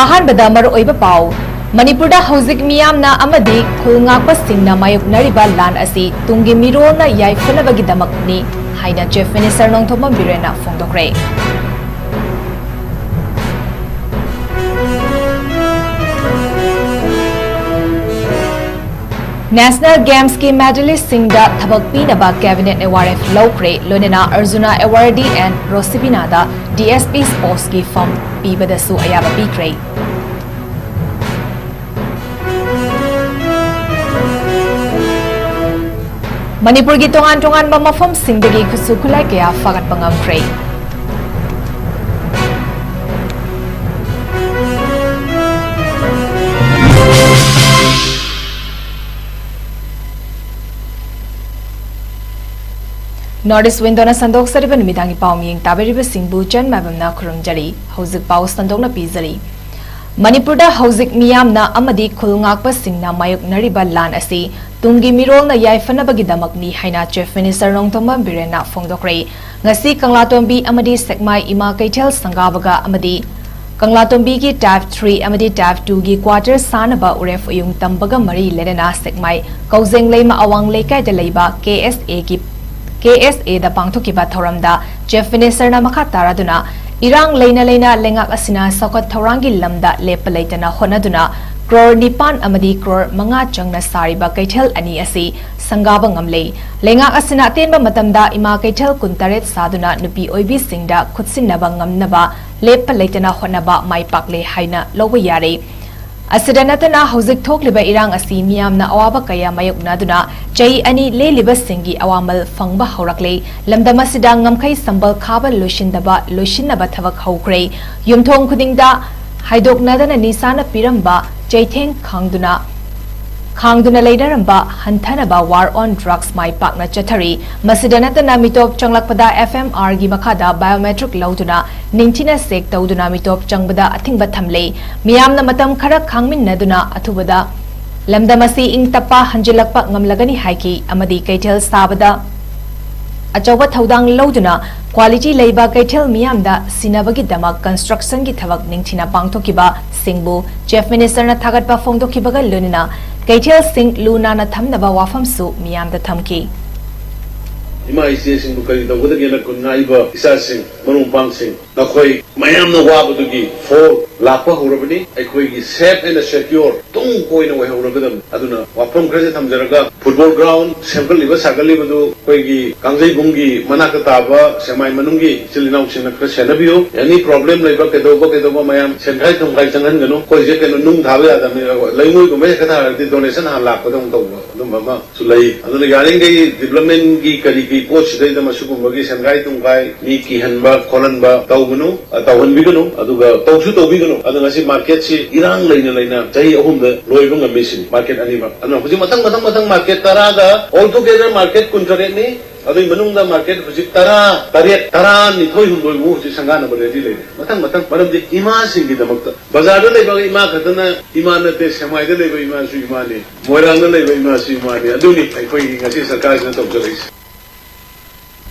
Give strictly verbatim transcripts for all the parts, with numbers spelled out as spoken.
ꯑꯍꯥꯟꯕꯗ ꯃꯔꯨꯑꯣꯏꯕ ꯄꯥꯎ꯫ ꯃꯅꯤꯄꯨꯔꯗ ꯍꯧꯖꯤꯛ ꯃꯤꯌꯥꯝꯅ ꯑꯃꯗꯤ ꯈꯨꯜ ꯉꯥꯛꯄꯁꯤꯡꯅ ꯃꯥꯌꯣꯛꯅꯔꯤꯕ ꯂꯥꯟ ꯑꯁꯤ ꯇꯨꯡꯒꯤ ꯃꯤꯔꯣꯜꯅ ꯌꯥꯏꯐꯅꯕꯒꯤꯗꯃꯛꯅꯤ ꯍꯥꯏꯅ Chief Minister Nongthombam ꯕꯤꯔꯦꯟꯅ ꯐꯣꯡꯗꯣꯛꯈ꯭ꯔꯦ꯫ National Games ꯀꯤ medalist ꯁꯤꯡꯗ ꯊꯕꯛ ꯄꯤꯅꯕ Cabinet ꯅ ꯋꯥꯔꯦꯞ ꯂꯧꯈ꯭ꯔꯦ꯫ ꯂꯣꯏꯅꯅ Arjuna Awardee ꯑꯦꯟ ꯔꯣꯁꯤꯕꯤꯅꯥꯗ D S P Sports ꯀꯤ fund ꯄꯤꯕꯗꯁꯨ ꯑꯌꯥꯕ ꯄꯤꯈ꯭ꯔꯦ꯫ ꯃꯅꯤꯄꯨꯔꯒꯤ ꯇꯣꯉꯥꯟ ꯇꯣꯉꯥꯟꯕ ꯃꯐꯝꯁꯤꯡꯗꯒꯤ ꯈꯨꯠꯁꯨ ꯈꯨꯠꯂꯥꯏ ꯀꯌꯥ ꯐꯥꯒꯠꯄ ꯉꯝꯈ꯭ꯔꯦ꯫ North East Window ꯅ ꯁꯟꯗꯣꯛꯆꯔꯤꯕ ꯅꯨꯃꯤꯗꯥꯡꯒꯤ ꯄꯥꯎ ꯃꯤꯌꯦꯡ ꯇꯥꯕꯤꯔꯤꯕꯁꯤꯡꯕꯨ ꯆꯟ ꯃꯥꯏꯕꯝꯅ ꯈꯨꯔꯨꯝꯖꯔꯤ꯫ ꯍꯧꯖꯤꯛ ꯄꯥꯎ ꯁꯟꯗꯣꯛꯅ ꯄꯤꯖꯔꯤ꯫ ꯃꯅꯤꯄꯨꯔꯗ ꯍꯧꯖꯤꯛ ꯃꯤꯌꯥꯝꯅ ꯑꯃꯗꯤ ꯈꯨꯜ ꯉꯥꯛꯄꯁꯤꯡꯅ ꯃꯥꯌꯣꯛꯅꯔꯤꯕ ꯂꯥꯟ ꯑꯁꯤ ꯇꯨꯡꯒꯤ ꯃꯤꯔꯣꯜꯅ ꯌꯥꯏꯐꯅꯕꯒꯤꯗꯃꯛꯅꯤ ꯍꯥꯏꯅ Chief Minister ꯅꯣꯡꯊꯣꯝꯕꯝ ꯕꯤꯔꯦꯟꯅ ꯐꯣꯡꯗꯣꯛꯈ꯭ꯔꯦ꯫ ꯉꯁꯤ ꯀꯪꯂꯥꯇꯣꯝꯕꯤ ꯑꯃꯗꯤ ꯁꯦꯛꯃꯥꯏ ꯏꯃꯥ ꯀꯩꯊꯦꯜ ꯁꯪꯒꯥꯕꯒ ꯑꯃꯗꯤ ꯀꯪꯂꯥꯇꯣꯝꯕꯤꯒꯤ Type three ꯑꯃꯗꯤ Type two ꯒꯤ quarter ꯁꯥꯅꯕ ꯎꯔꯦꯞ ꯎꯌꯨꯡ ꯇꯝꯕꯒ ꯃꯔꯤ ꯂꯩꯅꯅ ꯁꯦꯛꯃꯥꯏ ꯀꯧꯖꯦꯡꯂꯩꯃ ꯑꯋꯥꯡ ꯂꯩꯀꯥꯏꯗ ꯂꯩꯕ K S A ꯒꯤ, K S A ꯗ ꯄꯥꯡꯊꯣꯛꯈꯤꯕ ꯊꯧꯔꯝꯗ Chief Minister ꯅ ꯃꯈꯥ ꯇꯥꯔꯗꯨꯅ ꯏꯔꯥꯡ ꯂꯩꯅ ꯂꯩꯅ ꯂꯩꯉꯥꯛ ꯑꯁꯤꯅ ꯆꯥꯎꯈꯠ ꯊꯧꯔꯥꯡꯒꯤ ꯂꯝꯗ ꯂꯦꯞꯄ ꯂꯩꯇꯅ ꯍꯣꯠꯅꯗꯨꯅ ꯀ꯭ꯔꯣꯔ ꯅꯤꯄꯥꯟ ꯑꯃꯗꯤ ꯀ꯭ꯔꯣꯔ ꯃꯉꯥ ꯆꯪꯅ ꯁꯥꯔꯤꯕ ꯀꯩꯊꯦꯜ ꯑꯅꯤ ꯑꯁꯤ ꯁꯪꯒꯥꯕ ꯉꯝꯂꯦ꯫ ꯂꯩꯉꯥꯛ ꯑꯁꯤꯅ ꯑꯇꯦꯟꯕ ꯃꯇꯝꯗ ꯏꯃꯥ ꯀꯩꯊꯦꯜ ꯀꯨꯟꯇꯔꯦꯠ ꯁꯥꯗꯨꯅ ꯅꯨꯄꯤ ꯑꯣꯏꯕꯤꯁꯤꯡꯗ ꯈꯨꯠꯁꯤꯟꯅꯕ ꯉꯝꯅꯕ ꯂꯦꯞꯄ ꯂꯩꯇꯅ ꯍꯣꯠꯅꯕ ꯃꯥꯏ ꯄꯥꯛꯂꯦ ꯍꯥꯏꯅ ꯂꯧꯕ ꯌꯥꯔꯦ꯫ ꯑꯁꯤꯗ ꯅꯠꯇꯅ ꯍꯧꯖꯤꯛ ꯊꯣꯛꯂꯤꯕ ꯏꯔꯥꯡ ꯑꯁꯤ ꯃꯤꯌꯥꯝꯅ ꯑꯋꯥꯕ ꯀꯌꯥ ꯃꯥꯌꯣꯛꯅꯗꯨꯅ ꯆꯍꯤ ꯑꯅꯤ ꯂꯦꯜꯂꯤꯕꯁꯤꯡꯒꯤ ꯑꯋꯥꯃꯜ ꯐꯪꯕ ꯍꯧꯔꯛꯂꯦ꯫ ꯂꯝꯗꯝ ꯑꯁꯤꯗ ꯉꯝꯈꯩ ꯁꯝꯕꯜ ꯈꯥꯕ ꯂꯣꯏꯁꯤꯟꯗꯕ, ꯂꯣꯏꯁꯤꯟꯅꯕ ꯊꯕꯛ ꯍꯧꯈ꯭ꯔꯦ꯫ ꯌꯨꯝꯊꯣꯡ ꯈꯨꯗꯤꯡꯗ ꯍꯥꯏꯗꯣꯛꯅꯗꯅ ꯅꯤꯁꯥꯅ ꯄꯤꯔꯝꯕ ꯆꯩꯊꯦꯡ ꯈꯥꯡꯗꯨꯅ, ꯈꯥꯡꯗꯨꯅ ꯂꯩꯅꯔꯝꯕ ꯍꯟꯊꯅꯕ War on Drugs ꯃꯥꯏ ꯄꯥꯛꯅ ꯆꯠꯊꯔꯤ꯫ ꯃꯁꯤꯗ ꯅꯠꯇꯅ ꯃꯤꯇꯣꯞ ꯆꯪꯂꯛꯄꯗ F M R ꯒꯤ ꯃꯈꯥꯗ biometric ꯂꯧꯗꯨꯅ ꯅꯤꯡꯊꯤꯅ check ꯇꯧꯗꯨꯅ ꯃꯤꯇꯣꯞ ꯆꯪꯕꯗ ꯑꯊꯤꯡꯕ ꯊꯝꯂꯦ꯫ ꯃꯤꯌꯥꯝꯅ ꯃꯇꯝ ꯈꯔ ꯈꯥꯡꯃꯤꯟꯅꯗꯨꯅ ꯑꯊꯨꯕꯗ ꯂꯝꯗꯝ ꯑꯁꯤ ꯏꯪ ꯇꯞꯄ ꯍꯟꯖꯤꯜꯂꯛꯄ ꯉꯝꯂꯒꯅꯤ ꯍꯥꯏꯈꯤ ꯑꯃꯗꯤ ꯀꯩꯊꯦꯜ ꯁꯥꯕꯗ ꯑꯆꯧꯕ ꯊꯧꯗꯥꯡ ꯂꯧꯗꯨꯅ quality ꯂꯩꯕ ꯀꯩꯊꯦꯜ ꯃꯤꯌꯥꯝꯗ ꯁꯤꯟꯅꯕꯒꯤꯗꯃꯛ constructionꯒꯤ ꯊꯕꯛ ꯅꯤꯡꯊꯤꯅ ꯄꯥꯡꯊꯣꯛꯈꯤꯕꯁꯤꯡꯕꯨ Chief Ministerꯅ ꯊꯥꯒꯠꯄ ꯐꯣꯡꯗꯣꯛꯈꯤꯕꯒ ꯂꯣꯏꯅꯅ ꯀꯩꯊꯦꯜꯁꯤꯡ ꯂꯨ ꯅꯥꯟꯅ ꯊꯝꯅꯕ ꯋꯥꯐꯝꯁꯨ ꯃꯤꯌꯥꯝꯗ ꯊꯝꯈꯤ꯫ ꯏꯃꯥ ꯏꯆꯦꯁꯤꯡꯕꯨ ꯀꯔꯤ ꯇꯧꯒꯗꯒꯦꯅ ꯈꯨꯟ ꯉꯥꯛꯏꯕ ꯏꯆꯥꯁꯤꯡ, ꯃꯔꯨꯞ ꯃꯄꯥꯡꯁꯤꯡ, ꯅꯈꯣꯏ ꯃꯌꯥꯝꯅ ꯋꯥꯕꯗꯨꯒꯤ ꯐꯣꯜ ꯂꯥꯛꯄ ꯍꯧꯔꯕꯅꯤ꯫ ꯑꯩꯈꯣꯏꯒꯤ safe and secure ꯇꯨꯡ ꯀꯣꯏꯅ ꯑꯣꯏꯍꯧꯔꯒꯗꯕꯅꯤ꯫ ꯑꯗꯨꯅ ꯋꯥꯐꯝ ꯈꯔꯁꯦ ꯊꯝꯖꯔꯒ, football ground ꯁꯦꯝꯒꯠꯂꯤꯕ ꯁꯥꯒꯠꯂꯤꯕꯗꯨ ꯑꯩꯈꯣꯏꯒꯤ ꯀꯥꯡꯖꯩꯕꯨꯡꯒꯤ ꯃꯅꯥꯛꯇ ꯇꯥꯕ ꯁꯦꯛꯃꯥꯏ ꯃꯅꯨꯡꯒꯤ ꯏꯆꯤꯜ ꯏꯅꯥꯎꯁꯤꯡꯅ ꯈꯔ ꯁꯦꯟꯅꯕꯤꯌꯨ꯫ Any problem ꯂꯩꯕ ꯀꯩꯗꯧꯕ ꯀꯩꯗꯧꯕ ꯃꯌꯥꯝ ꯁꯦꯟꯈꯥꯏ ꯊꯨꯝꯈꯥꯏ ꯆꯪꯍꯟꯒꯅꯨ꯫ ꯑꯩꯈꯣꯏꯁꯦ ꯀꯩꯅꯣ, ꯅꯨꯡ ꯊꯥꯕ ꯌꯥꯗꯕꯅꯤ꯫ ꯂꯩꯉꯣꯏꯒꯨꯝꯕ ꯍꯦꯛꯇ ꯊꯥꯔꯗꯤ donation ꯍꯥꯟꯅ ꯂꯥꯛꯄꯗꯧꯅ ꯇꯧꯕ ꯑꯗꯨꯝꯕ ꯑꯃ ꯁꯨ ꯂꯩ꯫ ꯑꯗꯨꯅ ꯌꯥꯔꯤꯈꯩ developmentꯀꯤ ꯀꯔꯤꯒꯤ ꯄꯣꯠꯁꯤꯗꯩꯗ ꯃꯁꯤꯒꯨꯝꯕꯒꯤ ꯁꯦꯟꯒꯥꯏ ꯇꯨꯝꯒꯥꯏ, ꯃꯤ ꯀꯤꯍꯟꯕ ꯈꯣꯠꯍꯟꯕ ꯇꯧꯒꯅꯨ, ꯑ, ꯇꯧꯍꯟꯕꯤꯒꯅꯨ, ꯑꯗꯨꯒ ꯇꯧꯁꯨ ꯇꯧꯕꯤꯒꯅꯨ꯫ ꯑꯗꯨꯅ ꯉꯁꯤ marketꯁꯤ ꯏꯔꯥꯡ ꯂꯩꯅ ꯂꯩꯅ ꯆꯍꯤ ꯑꯍꯨꯝꯗ ꯂꯣꯏꯕ ꯉꯝꯃꯤ ꯁꯤꯅꯤ market ꯑꯅꯤꯃꯛ꯫ ꯑꯗꯨꯅ ꯍꯧꯖꯤꯛ ꯃꯊꯪ ꯃꯊꯪ ꯃꯊꯪ market ꯇꯔꯥꯗ, all together market ꯀꯨꯟꯇꯔꯦꯠꯅꯤ, ꯑꯗꯨꯒꯤ ꯃꯅꯨꯡꯗ market ꯍꯧꯖꯤꯛ ꯇꯔꯥ ꯇꯔꯦꯠ, ꯇꯔꯥꯅꯤꯊꯣꯏ, ꯍꯨꯝꯗꯣꯏ ꯃꯨꯛ ꯍꯧꯖꯤꯛ ꯁꯪꯒꯥꯅꯕ ready ꯂꯩꯔꯦ꯫ ꯃꯊꯪ ꯃꯊꯪ, ꯃꯔꯝꯗꯤ ꯏꯃꯥꯁꯤꯡꯒꯤꯗꯃꯛꯇ꯫ ꯕꯖꯥꯔꯗ ꯂꯩꯕ ꯏꯃꯥ ꯈꯛꯇꯅ ꯏꯃꯥ ꯅꯠꯇꯦ, ꯁꯦꯛꯃꯥꯏꯗ ꯂꯩꯕ ꯏꯃꯥꯁꯨ ꯏꯃꯥꯅꯤ, ꯃꯣꯏꯔꯥꯡꯗ ꯂꯩꯕ ꯏꯃꯥꯁꯨ ꯏꯃꯥꯅꯤ꯫ ꯑꯗꯨꯅꯤ ꯑꯩꯈꯣꯏꯒꯤ ꯉꯁꯤ ꯁꯔꯀꯥꯔꯁꯤꯅ ꯇꯧꯖꯔꯛꯏꯁꯦ꯫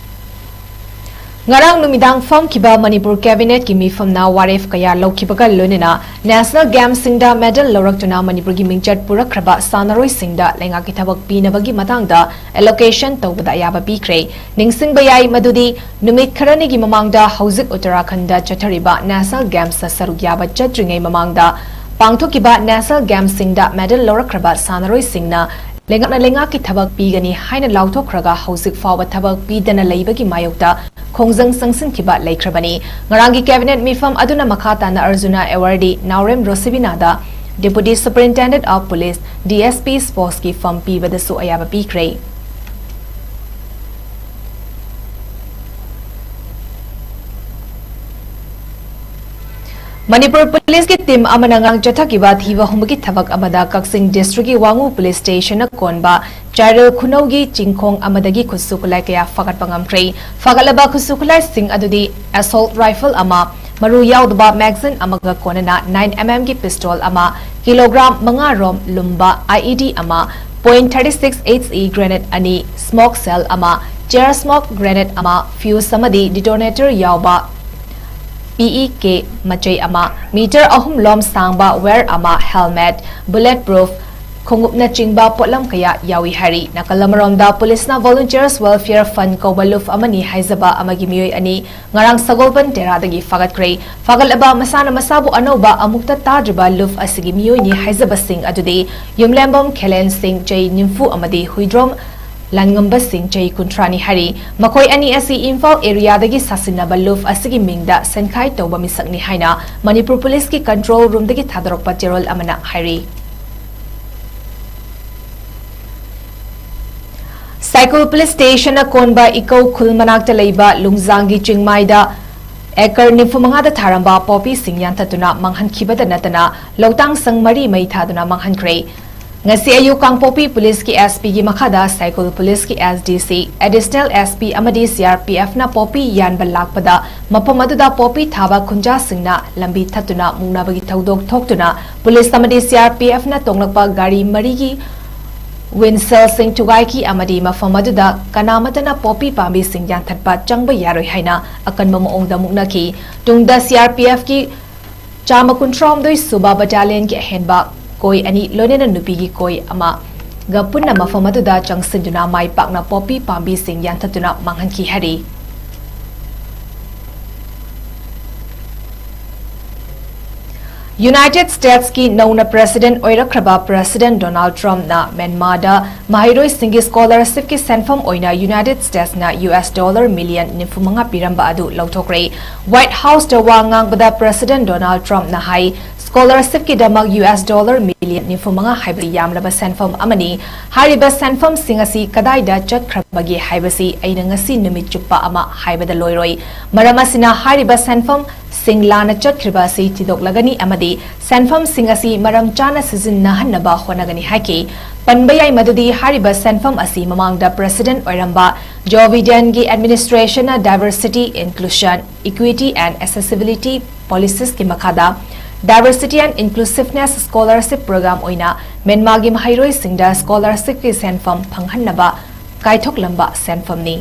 ꯉꯔꯥꯡ ꯅꯨꯃꯤꯗꯥꯡ ꯐꯝꯈꯤꯕ ꯃꯅꯤꯄꯨꯔ Cabinetꯀꯤ ꯃꯤꯐꯝꯅ ꯋꯥꯔꯦꯞ ꯀꯌꯥ ꯂꯧꯈꯤꯕꯒ ꯂꯣꯏꯅꯅ National Gamesꯁꯤꯡꯗ medal ꯂꯧꯔꯛꯇꯨꯅ ꯃꯅꯤꯄꯨꯔꯒꯤ ꯃꯤꯡꯆꯠ ꯄꯨꯔꯛꯈ꯭ꯔꯕ ꯁꯥꯟꯅꯔꯣꯏꯁꯤꯡꯗ ꯂꯩꯉꯥꯛꯀꯤ ꯊꯕꯛ ꯄꯤꯅꯕꯒꯤ ꯃꯇꯥꯡꯗ allocation ꯇꯧꯕꯗ ꯑꯌꯥꯕ ꯄꯤꯈ꯭ꯔꯦ꯫ ꯅꯤꯡꯁꯤꯡꯕ ꯌꯥꯏ ꯃꯗꯨꯗꯤ ꯅꯨꯃꯤꯠ ꯈꯔꯅꯤꯒꯤ ꯃꯃꯥꯡꯗ ꯍꯧꯖꯤꯛ ꯎꯠꯇꯔꯥꯈꯟꯗꯗ ꯆꯠꯊꯔꯤꯕ National Gamesꯇ ꯁꯔꯨꯛ ꯌꯥꯕ ꯆꯠꯇ꯭ꯔꯤꯉꯩ ꯃꯃꯥꯡꯗ ꯄꯥꯡꯊꯣꯛꯈꯤꯕ National Gamesꯁꯤꯡꯗ medal ꯂꯧꯔꯛꯈ꯭ꯔꯕ ꯁꯥꯟꯅꯔꯣꯏꯁꯤꯡꯅ ꯂꯩꯉꯥꯛꯅ ꯂꯩꯉꯥꯛꯀꯤ ꯊꯕꯛ ꯄꯤꯒꯅꯤ ꯍꯥꯏꯅ ꯂꯥꯎꯊꯣꯛꯈ꯭ꯔꯒ ꯍꯧꯖꯤꯛ ꯐꯥꯎꯕ ꯊꯕꯛ ꯄꯤꯗꯅ ꯂꯩꯕꯒꯤ ꯃꯥꯌꯣꯛꯇ ꯈꯣꯡꯖꯪ ꯆꯪꯁꯤꯟꯈꯤꯕ ꯂꯩꯈ꯭ꯔꯕꯅꯤ꯫ ꯉꯔꯥꯡꯒꯤ Cabinet ꯃꯤꯐꯝ ꯑꯗꯨꯅ ꯃꯈꯥ ꯇꯥꯅ Arjuna Awardee Naorem ꯔꯣꯁꯤꯕꯤꯅꯥꯗ Deputy Superintendent of Police, DSP Sportsꯀꯤ ꯐꯝ ꯄꯤꯕꯗꯁꯨ ꯑꯌꯥꯕ ꯄꯤꯈ꯭ꯔꯦ꯫ ꯃꯅꯤꯄꯨꯔ ꯄꯨꯂꯤꯁꯀꯤ team ꯑꯃꯅ ꯉꯔꯥꯡ ꯆꯠꯊꯈꯤꯕ ꯊꯤꯕ ꯍꯨꯝꯕꯒꯤ ꯊꯕꯛ ꯑꯃꯗ ꯀꯛꯆꯤꯡ districtꯀꯤ ꯋꯥꯉꯨ police stationꯅ ꯀꯣꯟꯕ ꯆꯥꯏꯔꯦꯜ ꯈꯨꯅꯧꯒꯤ ꯆꯤꯡꯈꯣꯡ ꯑꯃꯗꯒꯤ ꯈꯨꯠꯁꯨ ꯈꯨꯠꯂꯥꯏ ꯀꯌꯥ ꯐꯥꯒꯠꯄ ꯉꯝꯈ꯭ꯔꯦ꯫ ꯐꯥꯒꯠꯂꯕ ꯈꯨꯠꯁꯨ ꯈꯨꯠꯂꯥꯏꯁꯤꯡ ꯑꯗꯨꯗꯤ assault rifle ꯑꯃ, ꯃꯔꯨ ꯌꯥꯎꯗꯕ magazine ꯑꯃꯒ ꯀꯣꯟꯅꯅ nine mmꯒꯤ pistol ꯑꯃ, kilogram ꯃꯉꯥ ꯔꯣꯝ ꯂꯨꯝꯕ IED ꯑꯃ, point thirty six HE grenade ꯑꯅꯤ, smoke shell ꯑꯃ, tear smoke grenade ꯑꯃ, fuse ꯑꯃꯗꯤ detonator ꯌꯥꯎꯕ P E K ꯃꯆꯩ ꯑꯃ, meter ꯑꯍꯨꯝ ꯂꯣꯝ ꯁꯥꯡꯕ wire ꯑꯃ, helmet, bullet proof ꯈꯣꯡꯎꯞꯅꯆꯤꯡꯕ ꯄꯣꯠꯂꯝ ꯀꯌꯥ ꯌꯥꯎꯏ ꯍꯥꯏꯔꯤ꯫ ꯅꯥꯀꯜ ꯑꯃꯔꯣꯝꯗ, ꯄꯨꯂꯤꯁꯅ Volunteers Welfare Fund ꯀꯧꯕ ꯂꯨꯞ ꯑꯃꯅꯤ ꯍꯥꯏꯖꯕ ꯑꯃꯒꯤ ꯃꯤꯑꯣꯏ ꯑꯅꯤ ꯉꯔꯥꯡ ꯁꯒꯣꯜꯕꯟ ꯇꯦꯔꯥꯗꯒꯤ ꯐꯥꯒꯠꯈ꯭ꯔꯦ꯫ ꯐꯥꯒꯠꯂꯕ ꯃꯁꯥꯅ ꯃꯁꯥꯕꯨ ꯑꯅꯧꯕ ꯑꯃꯨꯛꯇ ꯇꯥꯗ꯭ꯔꯤꯕ ꯂꯨꯞ ꯑꯁꯤꯒꯤ ꯃꯤꯑꯣꯏꯅꯤ ꯍꯥꯏꯖꯕꯁꯤꯡ ꯑꯗꯨꯗꯤ ꯌꯨꯝꯂꯦꯝꯕꯝ ꯈꯦꯂꯦꯟ ꯁꯤꯡ, ꯆꯍꯤ ꯅꯤꯐꯨ, ꯑꯃꯗꯤ ꯍꯨꯏꯗ꯭ꯔꯣꯝ ꯂꯥꯟꯉꯝꯕ ꯁꯤꯡ, ꯆꯍꯤ ꯀꯨꯟꯊ꯭ꯔꯥꯅꯤ ꯍꯥꯏꯔꯤ꯫ ꯃꯈꯣꯏ ꯑꯅꯤ ꯑꯁꯤ ꯏꯝꯐꯥꯜ ꯑꯦꯔꯤꯌꯥꯗꯒꯤ ꯁꯥꯁꯤꯟꯅꯕ ꯂꯨꯞ ꯑꯁꯤꯒꯤ ꯃꯤꯡꯗ ꯁꯦꯟꯈꯥꯏ ꯇꯧꯕ ꯃꯤꯁꯛꯅꯤ ꯍꯥꯏꯅ ꯃꯅꯤꯄꯨꯔ ꯄꯨꯂꯤꯁꯀꯤ control roomꯗꯒꯤ ꯊꯥꯗꯣꯔꯛꯄ ꯆꯦꯔꯣꯜ ꯑꯃꯅ ꯍꯥꯏꯔꯤ꯫ ꯁꯥꯏꯀꯨꯜ ꯄꯨꯂꯤꯁ ꯁ꯭ꯇꯦꯁꯟꯅ ꯀꯣꯟꯕ ꯏꯀꯧ ꯈꯨꯜ ꯃꯅꯥꯛꯇ ꯂꯩꯕ ꯂꯨꯡꯖꯥꯡꯒꯤ ꯆꯤꯡꯃꯥꯏꯗ ꯑꯦꯀꯔ ꯅꯤꯐꯨ ꯃꯉꯥꯗ ꯊꯥꯔꯝꯕ ꯄꯣꯄꯤꯁꯤꯡ ꯌꯥꯟꯊꯠꯇꯨꯅ ꯃꯥꯡꯍꯟꯈꯤꯕꯗ ꯅꯠꯇꯅ ꯂꯧꯇꯥꯡ ꯁꯪ ꯃꯔꯤ ꯃꯩ ꯊꯥꯗꯨꯅ ꯃꯥꯡꯍꯟꯈ꯭ꯔꯦ꯫ ꯉꯁꯤ ꯑꯌꯨꯛ ꯀꯥꯡꯄꯣꯛꯄꯤ ꯄꯨꯂꯤꯁꯀꯤ S P ꯒꯤ ꯃꯈꯥꯗ ꯁꯥꯏꯀꯨꯜ ꯄꯨꯂꯤꯁꯀꯤ S D C, Additional S P ꯑꯃꯗꯤ C R P F ꯅ ꯄꯣꯄꯤ ꯌꯥꯟꯕ ꯂꯥꯛꯄꯗ ꯃꯐꯝ ꯑꯗꯨꯗ ꯄꯣꯄꯤ ꯊꯥꯕ ꯈꯨꯟꯖꯥꯁꯤꯡꯅ ꯂꯝꯕꯤ ꯊꯠꯇꯨꯅ ꯃꯨꯛꯅꯕꯒꯤ ꯊꯧꯗꯣꯛ ꯊꯣꯛꯇꯨꯅ ꯄꯨꯂꯤꯁ ꯑꯃꯗꯤ C R P F ꯅ ꯇꯣꯡꯂꯛꯄ ꯒꯥꯔꯤ ꯃꯔꯤꯒꯤ windshield ꯁꯤꯡ ꯊꯨꯒꯥꯏꯈꯤ ꯑꯃꯗꯤ ꯃꯐꯝ ꯑꯗꯨꯗ ꯀꯅꯥꯃꯠꯇꯅ ꯄꯣꯄꯤ ꯄꯥꯝꯕꯤꯁꯤꯡ ꯌꯥꯟꯊꯠꯄ ꯆꯪꯕ ꯌꯥꯔꯣꯏ ꯍꯥꯏꯅ ꯑꯀꯟꯕ ꯃꯑꯣꯡꯗ ꯃꯨꯛꯅꯈꯤ꯫ ꯇꯨꯡꯗ C R P F ꯀꯤ ꯆꯥꯝꯃ ꯀꯨꯟꯊ꯭ꯔꯥꯍꯨꯝꯗꯣꯏ ꯁꯨꯕ battalion ꯒꯤ ꯑꯍꯦꯟꯕ ꯀꯣꯏ ꯑꯅꯤ ꯂꯣꯏꯅꯅ ꯅꯨꯄꯤꯒꯤ ꯀꯣꯏ ꯑꯃꯒ ꯄꯨꯟꯅ ꯃꯐꯝ ꯑꯗꯨꯗ ꯆꯪꯁꯤꯟꯗꯨꯅ ꯃꯥꯏ ꯄꯥꯛꯅ ꯄꯣꯄꯤ ꯄꯥꯝꯕꯤꯁꯤꯡ ꯌꯥꯟꯊꯠꯇꯨꯅ ꯃꯥꯡꯍꯟꯈꯤ ꯍꯥꯏꯔꯤ꯫ United States ꯀꯤ ꯅꯧꯅ President ꯑꯣꯏꯔꯛꯈ꯭ꯔꯕ President Donald Trump ꯅ ꯃ꯭ꯌꯥꯟꯃꯥꯔꯗ ꯃꯍꯩꯔꯣꯏꯁꯤꯡꯒꯤ scholarship ꯀꯤ ꯁꯦꯟꯐꯝ ꯑꯣꯏꯅ United States ꯅ U S dollar million ꯅꯤꯐꯨ ꯃꯉꯥ ꯄꯤꯔꯝꯕ ꯑꯗꯨ ꯂꯧꯊꯣꯛꯈ꯭ꯔꯦ꯫ White House ꯇ ꯋꯥ ꯉꯥꯡꯕꯗ President Donald Trump ꯅ ꯍꯥꯏ, scholarship ꯀꯤꯗꯃꯛ U S dollar million ꯅꯤꯐꯨ ꯃꯉꯥ ꯍꯥꯏꯕꯁꯤ ꯌꯥꯝꯂꯕ ꯁꯦꯟꯐꯝ ꯑꯃꯅꯤ꯫ ꯍꯥꯏꯔꯤꯕ ꯁꯦꯟꯐꯝꯁꯤꯡ ꯑꯁꯤ ꯀꯗꯥꯏꯗ ꯆꯠꯈ꯭ꯔꯕꯒꯦ ꯍꯥꯏꯕꯁꯤ ꯑꯩꯅ ꯉꯁꯤ ꯅꯨꯃꯤꯠ ꯆꯨꯞꯄ ꯑꯃ ꯍꯥꯏꯕꯗ ꯂꯣꯏꯔꯣꯏ꯫ ꯃꯔꯝ ꯑꯁꯤꯅ ꯍꯥꯏꯔꯤꯕ ꯁꯦꯟꯐꯝ ꯁꯤꯡ ꯂꯥꯟꯅ ꯆꯠꯈ꯭ꯔꯤꯕ ꯑꯁꯤ ꯊꯤꯗꯣꯛꯂꯒꯅꯤ ꯑꯃꯗꯤ ꯁꯦꯟꯐꯝꯁꯤꯡ ꯑꯁꯤ ꯃꯔꯝ ꯆꯥꯅ ꯁꯤꯖꯤꯟꯅꯍꯟꯅꯕ ꯍꯣꯠꯅꯒꯅꯤ ꯍꯥꯏꯈꯤ꯫ ꯄꯟꯕ ꯌꯥꯏ ꯃꯗꯨꯗꯤ ꯍꯥꯏꯔꯤꯕ ꯁꯦꯟꯐꯝ ꯑꯁꯤ ꯃꯃꯥꯡꯗ President ꯑꯣꯏꯔꯝꯕ Joe Biden ꯒꯤ administration ꯅ diversity, inclusion, equity and accessibility policies ꯀꯤ ꯃꯈꯥꯗ Diversity and Inclusiveness Scholarship Program ꯑꯣꯏꯅ ꯃ꯭ꯌꯥꯟꯃꯥꯔꯒꯤ ꯃꯍꯩꯔꯣꯏꯁꯤꯡꯗ scholarship ꯀꯤ ꯁꯦꯟꯐꯝ ꯐꯪꯍꯟꯅꯕ ꯀꯥꯏꯊꯣꯛꯂꯝꯕ ꯁꯦꯟꯐꯝꯅꯤ꯫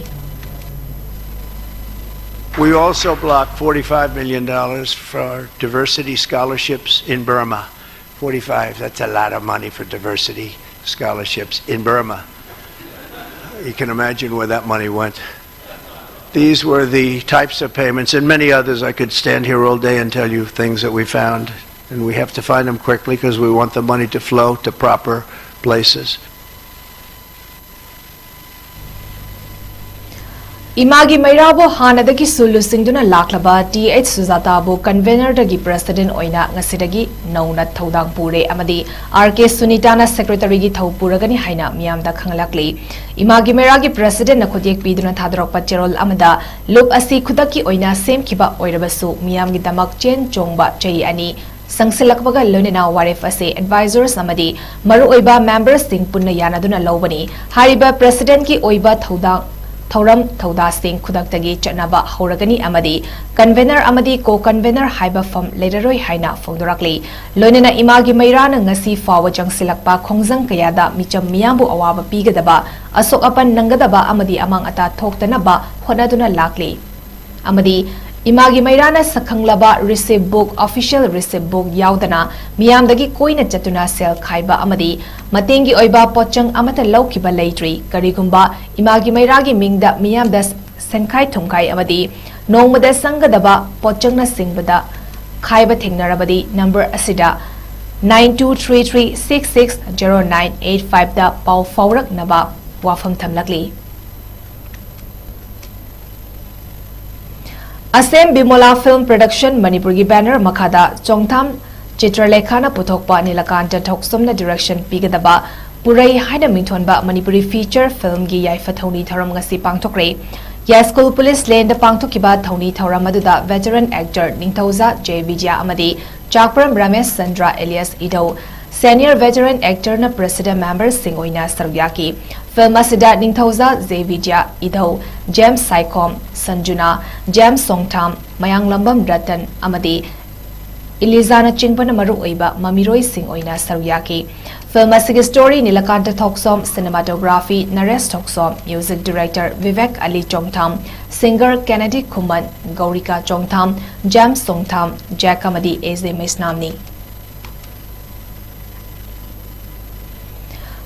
We also blocked forty-five million dollars for diversity scholarships in Burma. Forty-five, that's a lot of money for diversity scholarships in Burma. You can imagine where that money went. These were the types of payments and many others. I could stand here all day and tell you things that we found, and we have to find them quickly because we want the money to flow to proper places. ꯏꯃꯥꯒꯤ ꯃꯩꯔꯥꯕꯨ ꯍꯥꯟꯅꯗꯒꯤꯁꯨ ꯂꯨꯆꯤꯡꯗꯨꯅ ꯂꯥꯛꯂꯕ T H ꯁꯨꯖꯥꯇꯥꯕꯨ ꯀꯟꯚꯦꯅꯔꯗꯒꯤ president ꯑꯣꯏꯅ ꯉꯁꯤꯗꯒꯤ ꯅꯧꯅ ꯊꯧꯗꯥꯡ ꯄꯨꯔꯦ ꯑꯃꯗꯤ R ꯀꯦ ꯁꯨꯅꯤꯇꯥꯅ ꯁꯦꯀ꯭ꯔꯦꯇꯔꯤꯒꯤ ꯊꯧ ꯄꯨꯔꯒꯅꯤ ꯍꯥꯏꯅ ꯃꯤꯌꯥꯝꯗ ꯈꯪꯍꯜꯂꯛꯂꯤ꯫ ꯏꯃꯥꯒꯤ ꯃꯩꯔꯥꯒꯤ ꯄ꯭ꯔꯦꯁꯤꯗꯦꯟꯠꯅ ꯈꯨꯠꯌꯦꯛ ꯄꯤꯗꯨꯅ ꯊꯥꯗꯣꯔꯛꯄ ꯆꯦꯔꯣꯜ ꯑꯃꯗ ꯂꯨꯞ ꯑꯁꯤ ꯈꯨꯗꯛꯀꯤ ꯑꯣꯏꯅ ꯁꯦꯝꯈꯤꯕ ꯑꯣꯏꯔꯕꯁꯨ ꯃꯤꯌꯥꯝꯒꯤꯗꯃꯛ ꯆꯦꯟ ꯆꯣꯡꯕ ꯆꯍꯤ ꯑꯅꯤ ꯆꯪꯁꯤꯜꯂꯛꯄꯒ ꯂꯣꯏꯅꯅ ꯋꯥꯔꯦꯞ ꯑꯁꯤ ꯑꯦꯗꯚꯥꯏꯖꯔꯁ ꯑꯃꯗꯤ ꯃꯔꯨꯑꯣꯏꯕ ꯃꯦꯝꯕꯔꯁꯤꯡ ꯄꯨꯟꯅ ꯌꯥꯅꯗꯨꯅ ꯂꯧꯕꯅꯤ꯫ ꯍꯥꯏꯔꯤꯕ ꯄ꯭ꯔꯦꯁꯤꯗꯦꯟꯠꯀꯤ ꯑꯣꯏꯕ ꯊꯧꯗꯥꯡ ꯊꯧꯔꯝ ꯊꯧꯗꯥꯁꯤꯡ ꯈꯨꯗꯛꯇꯒꯤ ꯆꯠꯅꯕ ꯍꯧꯔꯒꯅꯤ ꯑꯃꯗꯤ ꯀꯟꯚꯦꯅꯔ ꯑꯃꯗꯤ ꯀꯣ ꯀꯟꯚꯦꯅꯔ ꯍꯥꯏꯕ ꯐꯝ ꯂꯩꯔꯔꯣꯏ ꯍꯥꯏꯅ ꯐꯣꯡꯗꯣꯔꯛꯂꯤ꯫ ꯂꯣꯏꯅꯅ ꯏꯃꯥꯒꯤ ꯃꯩꯔꯥꯅ ꯉꯁꯤ ꯐꯥꯎꯕ ꯆꯪꯁꯤꯜꯂꯛꯄ ꯈꯣꯡꯖꯪ ꯀꯌꯥꯗ ꯃꯤꯆꯝ ꯃꯤꯌꯥꯝꯕꯨ ꯑꯋꯥꯕ ꯄꯤꯒꯗꯕ, ꯑꯁꯣꯛ ꯑꯄꯟ ꯅꯪꯒꯗꯕ ꯑꯃꯗꯤ ꯑꯃꯥꯡ ꯑꯇꯥ ꯊꯣꯛꯇꯅꯕ ꯍꯣꯠꯅꯗꯨꯅ ꯂꯥꯛꯂꯤ꯫ ꯑꯃꯗꯤ ꯏꯃꯥꯒꯤ ꯃꯩꯔꯥꯅ ꯁꯛꯈꯪꯂꯕ receipt book, official receipt book ꯌꯥꯎꯗꯅ ꯃꯤꯌꯥꯝꯗꯒꯤ ꯀꯣꯏꯅ ꯆꯠꯇꯨꯅ ꯁꯦꯜ ꯈꯥꯏꯕ ꯑꯃꯗꯤ ꯃꯇꯦꯡꯒꯤ ꯑꯣꯏꯕ ꯄꯣꯠꯆꯪ ꯑꯃꯠꯇ ꯂꯧꯈꯤꯕ ꯂꯩꯇ꯭ꯔꯤ꯫ ꯀꯔꯤꯒꯨꯝꯕ ꯏꯃꯥꯒꯤ ꯃꯩꯔꯥꯒꯤ ꯃꯤꯡꯗ ꯃꯤꯌꯥꯝꯗ ꯁꯦꯟꯈꯥꯏ ꯊꯨꯝꯈꯥꯏ ꯑꯃꯗꯤ ꯅꯣꯡꯃꯗ ꯆꯪꯒꯗꯕ ꯄꯣꯠꯆꯪꯅꯆꯤꯡꯕꯗ ꯈꯥꯏꯕ ꯊꯦꯡꯅꯔꯕꯗꯤ ꯅꯝꯕꯔ ꯑꯁꯤꯗ nine two three three six six zero nine eight five ꯗ ꯄꯥꯎ ꯐꯥꯎꯔꯛꯅꯕ ꯋꯥꯐꯝ ꯊꯝꯂꯛꯂꯤ꯫ ꯑꯁꯦꯝ ꯕꯤꯃꯣꯂꯥ ꯐꯤꯜꯝ ꯄ꯭ꯔꯗꯛꯁꯟ ꯃꯅꯤꯄꯨꯔꯒꯤ ꯕꯦꯅꯔ ꯃꯈꯥꯗ ꯆꯣꯡꯊꯥꯝ ꯆꯤꯇ꯭ꯔꯂꯦꯈꯥꯅ ꯄꯨꯊꯣꯛꯄ ꯅꯤꯂꯀꯥꯟꯇ ꯊꯣꯛꯆꯣꯝꯅ ꯗꯤꯔꯦꯛꯁꯟ ꯄꯤꯒꯗꯕ ꯄꯨꯔꯩ ꯍꯥꯏꯅ ꯃꯤꯡꯊꯣꯟꯕ ꯃꯅꯤꯄꯨꯔꯤ ꯐꯤꯆꯔ ꯐꯤꯜꯝꯒꯤ ꯌꯥꯏꯐ ꯊꯧꯅꯤ ꯊꯧꯔꯝ ꯉꯁꯤ ꯄꯥꯡꯊꯣꯛꯈ꯭ꯔꯦ꯫ ꯌꯥꯏꯁ꯭ꯀꯨꯜ ꯄꯨꯂꯤꯁ ꯂꯦꯟꯗ ꯄꯥꯡꯊꯣꯛꯈꯤꯕ ꯊꯧꯅꯤ ꯊꯧꯔꯝ ꯑꯗꯨꯗ veteran actor Ningthouja J Bijay ꯑꯃꯗꯤ ꯆꯥꯛꯄ꯭ꯔꯝ ꯔꯥꯃꯦꯁ ꯆꯟꯗ꯭ꯔ ꯑꯦꯂꯤꯌꯥꯁ ꯏꯙꯧ, ꯁꯦꯅꯤꯌꯔ ꯚꯦꯇꯔꯟ ꯑꯦꯛꯇꯔꯅ ꯄ꯭ꯔꯦꯁꯤꯗꯦꯟꯠ ꯃꯦꯝꯕꯔꯁꯤꯡ ꯑꯣꯏꯅ ꯁꯔꯨꯛ ꯌꯥꯈꯤ꯫ ꯐꯤꯜꯝ ꯑꯁꯤꯗ ꯅꯤꯡꯊꯧꯖꯥ ꯖꯦ ꯕꯤꯖꯌ ꯏꯙꯧ, ꯖꯦꯝꯁ ꯁꯥꯏꯈꯣꯝ, ꯁꯟꯖꯨꯅꯥ, ꯖꯦꯝꯁ ꯁꯣꯡꯊꯥꯝ, ꯃꯌꯥꯡꯂꯝꯕꯝ ꯔꯇꯟ ꯑꯃꯗꯤ ꯏꯂꯤꯖꯥꯅꯆꯤꯡꯕꯅ ꯃꯔꯨꯑꯣꯏꯕ ꯃꯃꯤꯔꯣꯏꯁꯤꯡ ꯑꯣꯏꯅ ꯁꯔꯨꯛ ꯌꯥꯈꯤ꯫ ꯐꯤꯜꯝ ꯑꯁꯤꯒꯤ story Nilakanta Thoksom, cinematography Naresh Thoksom, music director Vivek Ali Chongtham, singer Kennedy Khuman, Gaurika Chongtham, James Chongtham, Jack ꯑꯃꯗꯤ ꯑꯦꯖꯦ ꯃꯩꯁꯅꯥꯝꯅꯤ꯫